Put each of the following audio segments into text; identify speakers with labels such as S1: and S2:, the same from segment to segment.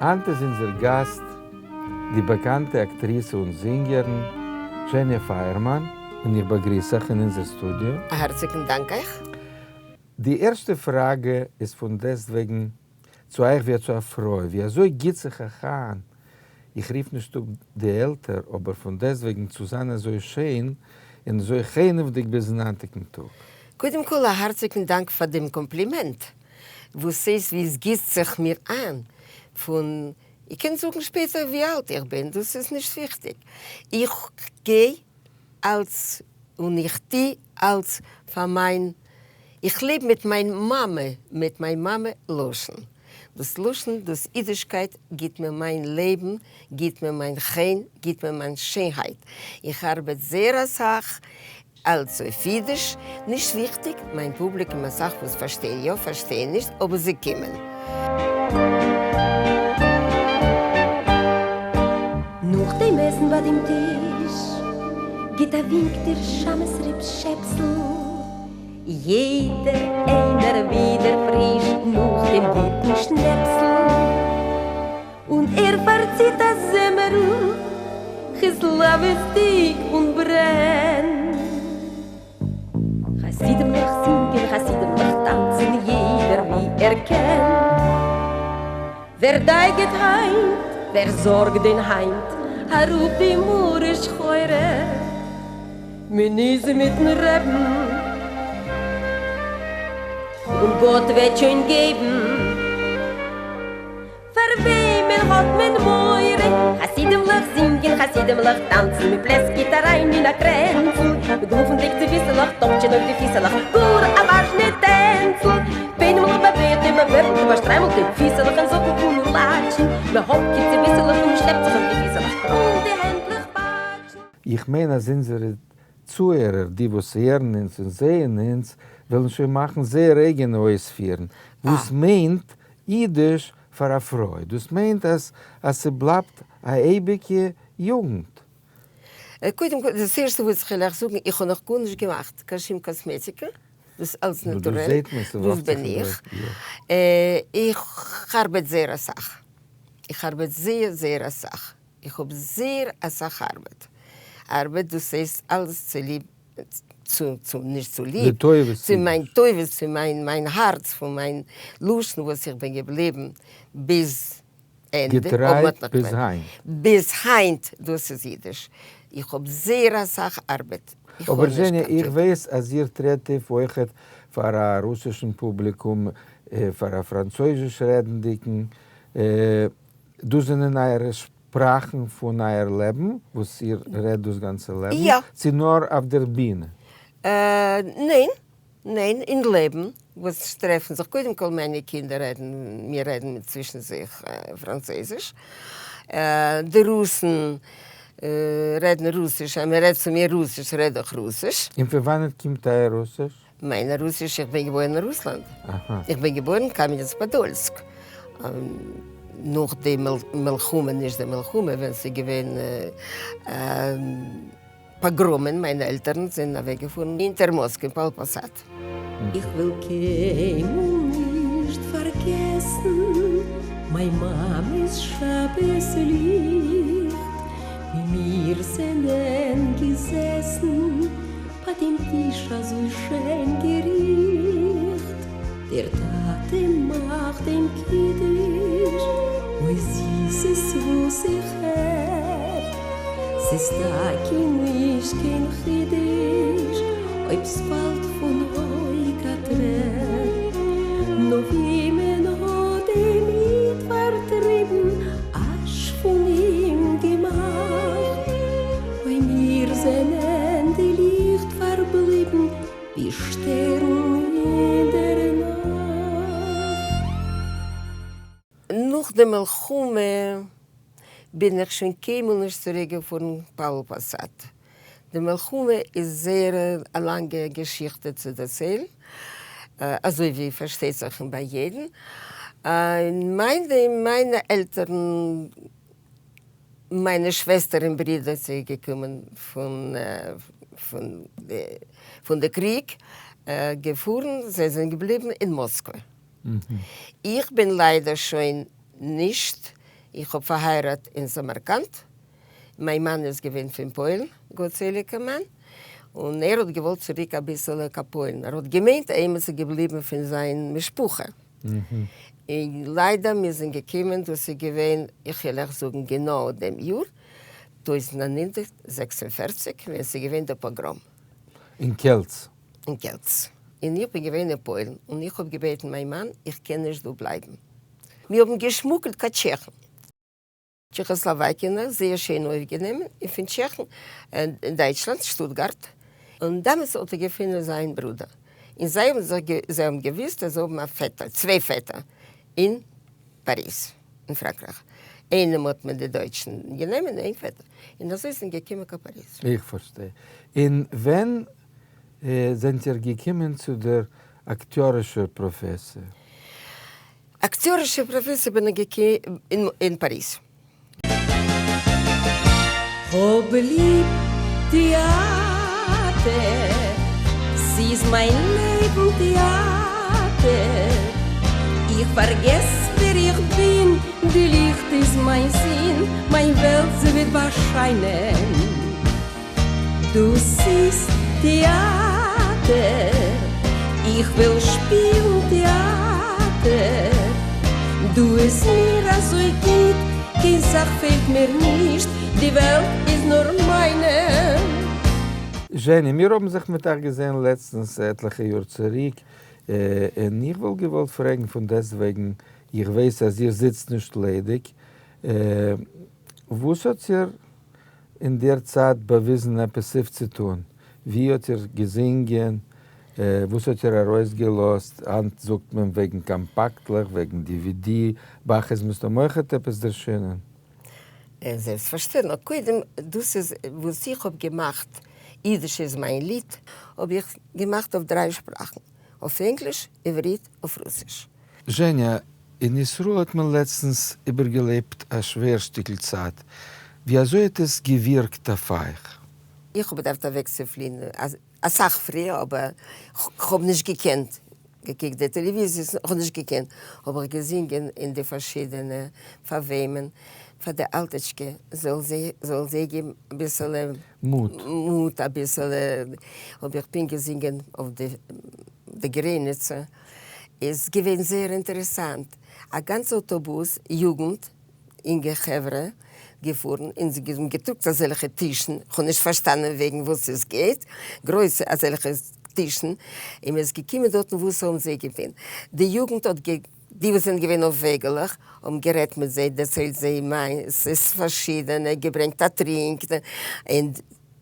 S1: הײַנט איז אונדזער גאַסט די באַקאַנטע אַקטריסע און זינגערין זשעניע פֿײַערמאַן, און איך באַגריס אײַך אין אונדזער סטודיע.
S2: אַ האַרציקן דאַנק אײַך.
S1: די ערשטע פֿראַגע איז פֿון דעסטוועגן צו אײַך ווי צו אַ פֿרוי, ווי אַזוי גיט זיך אײַך אײַן, איך רוף נישט אָפּ די עלטער, אָבער פֿון דעסטוועגן צו זײַן אַזוי שיין און אַזוי חנעוודיק ביזן הײַנטיקן טאָג?
S2: קודם כל אַ האַרציקן דאַנק פֿאַר דעם קאָמפּלימענט. וואס הייסט ווי עס גיסט זיך מיר איין פון, איר קענט זאגן שפעטער ווי אלט איך בין, דאס איז נישט וויכטיג, איך גיי אלץ און איך טו אלץ פאר מיין, איך לעב מיט מיין מאמע, מיט מיין מאמע לשון, דאס לשון, דאס אידישקייט גיט מיר מיין לעבן, גיט מיר מיין חן, גיט מיר מיין שענהייט, איך ארבעט זייער אסאך, אלץ אויף אידיש, נישט וויכטיג, מיין פובליקום אסאך וואס פארשטייען יא פארשטייען נישט אבער זיי קומען.
S3: נאך דעם עסן ביי דעם טיש גיט א ווינק דער שמש ר' שעפסל, יעדער איינער ווידער פריש נאך דעם גוטן שנעפסל, און ער פארציט א זמר'ל כסלאוועסדיג און ברענט. חסידימ'לעך זינגען חסידימ'לעך טאנצן יעדער ווי ער קען. ווער דייגעט היינט ווער זארגט דען היינט אראפ די מרה שחורה מען איז מיטן רעבן און גאט וועט שוין געבן. פאר וועמען האט מען מורא? חסידימלעך זינגען, חסידימלעך טאנצן, מען פלעסקעט אריין אין א קרענצל, מ'גנב'נדיג צוביסלעך, טאפטשען אויף די פיסעלעך, גאר א וואזשנע טענצל. פענעמלעך באווערט און באווערט, באשטריימלטע פיסעלעך אין זאקן און אין לאטשן, מען האפקעט צוביסלעך און מ'שלעפט זיך אויף די פיסעלעך, און די הענטלעך פאטשן.
S1: איך מיין אז אונזערע צוהערער, די וואס הערן אונז און זעען אונז, וועלן שוין מאכן זייער אייגענע אויספירן, וואס מיינט אידיש פאר א פרוי, דאס מיינט אז אז ס'בלייבט א אייביגע יוגנט.
S2: קודם כל, דאס ערשטע וואס איך וועל אייך זאגן, איך האב נאך גארנישט געמאכט, קיין שום קאסמעטיקע, דאס אלץ נאטורעל, דאס בין איך, איך ארבעט זייער אסאך, איך ארבעט זייער זייער אסאך, איך האב זייער אסאך ארבעט, ארבעט דאס הייסט אלעס צוליב צו נישט צוליב, צו מיין טובה, צו מיין מיין הארץ, פון מיין לשון וואס איך בין געבליבן ביז ענדע,
S1: געטריי ביז היינט.
S2: ביז היינט, דאס איז אידיש. איך האב זייער אסאך ארבעט.
S1: אבער זשעני, איך ווייס אז איר טרעט אויף אויכעט פאר א רוסישן פובליקום, פאר א פראנצויזיש רעדנדיגן, דאס זענען אייערע שפראכן פון אייער לעבן וואס איר רעדט דאס גאנצע לעבן?
S2: יא.
S1: צו נאר אויף דער בינע?
S2: ניין, ניין, אין לעבן וואס טרעפן זיך, קודם כל מיינע קינדער רעדן, מיר רעדן צווישן זיך פראנצויזיש, די רוסן רעדן רוסיש, אז מען רעדט צו מיר רוסיש רעד איך רוסיש.
S1: און פון וואנעט קומט אייער רוסיש?
S2: מיין רוסיש, איך בין געבוירן אין רוסלאנד. איך בין געבוירן אין קאמענעץ פאדאלסק. נאך די מלחמה, נישט די מלחמה, ווען ס'איז געווען פאגראמען, מיינע עלטערן זענען אוועקגעפארן הינטער מאסקווע אין פאוול פאסאד.
S3: איך וועל קיינמאל נישט פארגעסן מיין מאמע'ס שבת ליכט, ווי מיר זענען געזעסן ביי דעם טיש אזוי שיין געריכט, דער טאטע מאכט דעם קידוש, אוי זיסעס וואס איך הער, ס'איז טאקע נישט קיין חידוש, אויב ס'פאלט פון אויג א טרער, נאר ווי מען האט דעם איד פארטריבן, אש פון אים געמאכט, ביי מיר זענען די ליכט פארבליבן ווי שטערן אין דער נאכט.
S2: נאך די מלחמה בין איך שוין קיינמאל נישט צוריק געפארן פאוול פאסאד. די מלחמה איז זייער א לאנגע געשיכטע צו דערציילן, אזוי ווי פארשטייט זיך ביי יעדן. מיינע עלטערן מיינע שוועסטער און ברידער זענען געקומען פון די קריג געפארן, זיי זענען געבליבן אין מאסקווע. איך בין ליידער שוין נישט. איך האב פארהייראט אין סאמארקאנד, מיין מאן איז געווען פון פוילן, גאטזעליגער מאן, און ער האט געוואלט צוריק אביסעלע קיין פוילן, ער האט געמיינט עימיצער איז געבליבן פון זיין משפחה, און ליידער מיר זענען געקומען, דאס איז געווען, איך וועל אייך זאגן גענוי דעם יאר, 1946, ווען ס'איז געווען דער פאגראם.
S1: אין קעלץ.
S2: אין קעלץ. און איך בין געווען אין פוילן, און איך האב געבעטן מיין מאן, איך קען נישט דא בלייבן. מיר האבן געשמוגלט קיין טשעכן. טשעכאסלאוואקיענער זייער שיין אויפגענומען, און פון טשעכן אין דייטשלאנד, שטוטגארט, און דאמאלס האט ער געפונען זיין ברודער, און זיי האבן זיך זיי האבן געוואוסט אז זיי האבן א פעטער, צוויי פעטער, אין פאריז, אין פראנקרייך, איינעם האט מען די דויטשן גענומען, איין פעטער, און אזוי זענען געקומען קיין פאריז.
S1: איך פארשטיי. און ווען זענט איר געקומען צו דער אקטיארישער פראפעסיע?
S2: אקטיארישע פראפעסיע בין איך געקומען אין פאריז.
S3: כ'האב ליב טעאטער, ס'איז מיין לעבן טעאטער, איך פארגעס ווער איך בין, די ליכט איז מיין זין, מיין וועלט זי וועט באשיינען, דאס איז טעאטער, איך וויל שפילן טעאטער, דא איז מיר אזוי גוט, קיין זאך פעלט מיר נישט, די וועלט איז נאר מיינע.
S1: זשעני, מיר האבן זיך מיט אייך געזען לעצטנס עטליכע יאר צוריק, און איך וואלט געוואלט פרעגן פון דעסטוועגן, איך ווייס אז איר זיצט נישט ליידיג, וואס האט איר אין דער צייט באוויזן עפעס אויפצוטון? ווי האט איר געזינגען? וואס האט איר ארויסגעלאזט? היינט זאגט מען וועגן קאמפאקטלעך, וועגן DVD, ביי אייך איז מסתם אויכעט עפעס ערשינען.
S2: זעלבסטפארשטענדליך, קודם דאס איז וואס איך האב געמאכט, אידיש איז מיין ליד, האב איך געמאכט אויף דריי שפראכן, אויף ענגליש, עברית, אויף רוסיש.
S1: זשעניא, אין ישראל האט מען לעצטנס איבערגעלעבט א שווער שטיקל צייט, ווי אזוי האט עס געווירקט אויף אייך?
S2: איך האב געדארפט אוועקצופליען אסאך פריער אבער כ'האב נישט געקענט, געקוקט די טעלעוויזיעס, כ'האב נישט געקענט, האב איך געזינגען אין די פארשידענע, פאר וועמען? פאר די אלטיטשקע, זאל זיי זאל זיי געבן אביסעלע
S1: מוט,
S2: מוט אביסעלע, האב איך פונקט געזינגען אויף די גרעניצע. איז געווען זייער אינטערעסאנט, א גאנצע אוטובוס יוגנט, אינגע חברה, געפארן און זיי האבן געטראגט אזעלכע טישן, כ'האב נישט פארשטאנען וועגן וואס עס גייט, גרויסע אזעלכע טישן, און מען איז געקומען דארטן וואס האבן זיי געטון, די יוגנט האט גע די וואס זענען געווען אויף וועגעלעך האבן גערעדט מיט זיי, דערציילט זיי מעשות פארשידענע, געברענגט א טרינק, און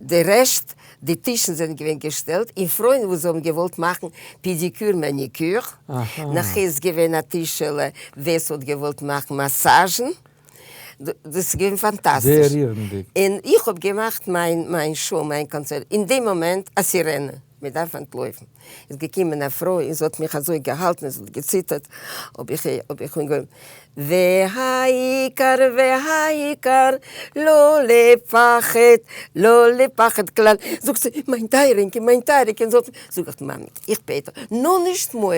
S2: די רעשט, די טישן זענען געווען געשטעלט, און פרויען וואס האבן געוואלט מאכן פעדיקור מעניקור, נאכהער איז געווען א טישעלע ווער ס'האט געוואלט מאכן מאסאזשן, דאס איז געווען פאנטאסטיש.
S1: זייער רירנדיג.
S2: און איך האב געמאכט מיין מיין show, מיין קאנצערט, אין דעם מאמענט א סירענע, מען דארף אנטלויפן, איז געקומען א פרוי און זי האט מיך אזוי געהאלטן און זי האט געציטערט, האב איך האב איך אנגעהויבן והעיקר והעיקר לא לפחד לא לפחד כלל, זאגט זי מיין טייערינקע מיין טייערינקע, זאג איך מאמי איך בעט דיך נאר נישט מורא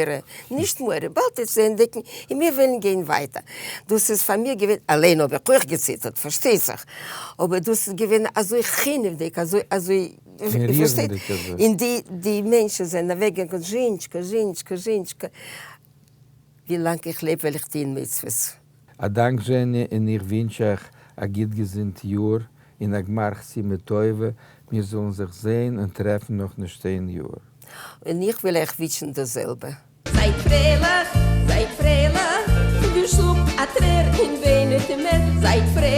S2: נישט מורא באלד וועט זי ענדיגן און מיר וועלן גיין ווייטער, דאס איז פאר מיר געווען, אליין האב איך אויך געציטערט פארשטייט זיך, אבער דאס איז געווען אזוי חינעוודיג אזוי אזוי.
S1: און רירנדיג אזוי.
S2: און די די מענטשן זענען אוועק געגאנגען זשינטשקע זשינטשקע זשינטשקע, ווי לאנג איך לעב וועל איך טוהן מצוות.
S1: א דאנק זשעני און איך ווינטש אייך א גוט געזונט יאר און א גמר חתימה טובה, מיר זאלן זיך זעהן און טרעפן נאך נישט איין יאר.
S2: און איך וויל אייך וויטשן דאס זעלבע.
S3: זייט פרייליך, זייט פרייליך, וויש אפ א טרער און וויינט מער, זייט פרייליך.